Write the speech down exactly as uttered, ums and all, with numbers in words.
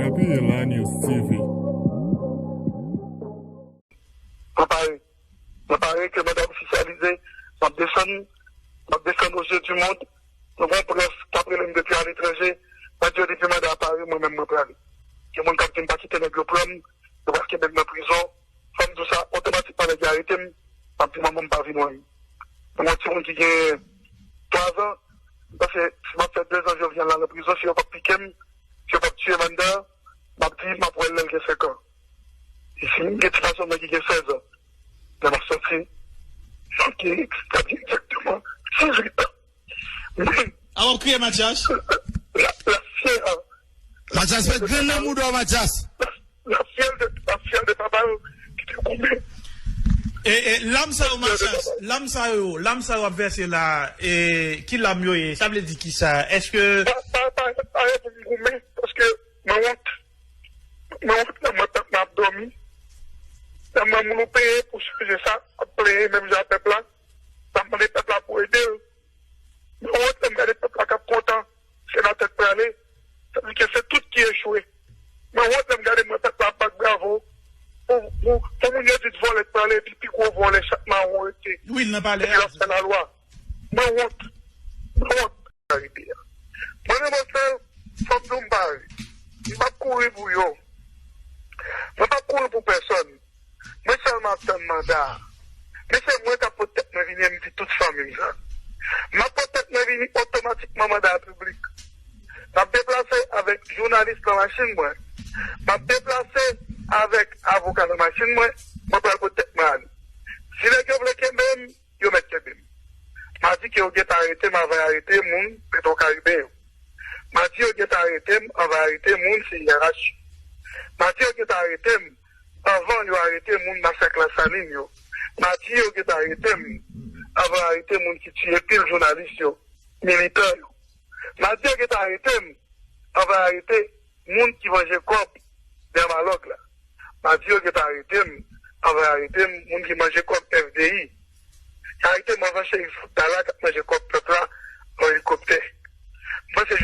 Appiye Lion News T V. Mwen pare. Mwen pare ke manda ofisyalize. M ap desann, m ap desann aux yeux du monde. Nou gen yon près k ap rele m depi aletranje. Mwen di yo depi manda a pare, mwen menm mwen prale. Gen moun k ap di m pa kite nèg yo pran m, yo pral kenbe m nan prizon. Fò m di w sa, otomatikman nèg yo arete m, m ap di manman m pa vin wè m. Mwen yon timoun ki gen twa zan, m panse si m ap fè de zan jovenel la nan prizon, si yo p ap pike m, si yo p ap tiye manda, m ap di m ap wè l lè l gen senk an. E si m gen ti gason mwen ki gen sèz an, lè m ap sòti, m ap gen, m ap gen egzakteman dizuit an. Mwen, a w ap kriye, Mathias? La, la fyè, Mathias, met grenn nan mouda w, Mathias. La, la fyè de, la fyè de papa yo ki te goumen. E, e lam sa yo, Mathias, lam sa yo, lam sa yo ap vèse la, e ki lam yo ye? Sa vle di ki sa? Èske pa, pa, pa, pa pou m goumen, paske mwen wont. Mwen wont lè m wè pèp la ap dòmi. Lè m wè moun ou peye pou chanje sa ap plenyen menm jan pèp la. L ap mande pèp la pou ede l. Mwen wont lè m gade pèp la k ap kontan, se nan tèt prale. Sa vle di ke se tout ki echwe. Mwen wont lè m gade m wè pèp la ap bat bravo pou, pou, pou moun yo di vòlè k prale, epi pi gwo vòlè chat mawon rete. Wi, l nan palè a. Epi l ap fè lalwa. Mwen wont. Mwen wont. Karibe a. Mwen menm Oswald, fò m di w m pare. M p ap kouri pou yo. Mwen p ap kouri pou pèsòn. Mwen sèlman ap tann manda a. Men se mwen k ap pot tèt mwen vini e m di tout fanmi m sa. M ap pot tèt mwen vini otomatikman manda a piblik. M ap deplase avèk jounalis nan machin mwen. M ap deplase avèk avoka nan machin mwen. Mwen pral pot tèt mwen ale. Si nèg yo vle kenbe m, yo mèt kenbe m. M a di ke yo gentan arete m avan y arete moun Petwokaribe yo. M a di yo gentan arete m avan y arete moun C I R H yo. M a di yo gentan arete m avan yo arete moun Masak Lasalin yo. M a di yo gentan arete m avan y arete moun ki tiye pil jounalis yo, militan yo. M a di yo gentan arete m avan y arete moun ki manje kòb Dermalog la. M a di yo gentan arete m, anvan y arete m, moun ki manje kòb F D I. Y arete m anvan Cherif Abdallah k ap manje kòb pèp la an elikoptè. M panse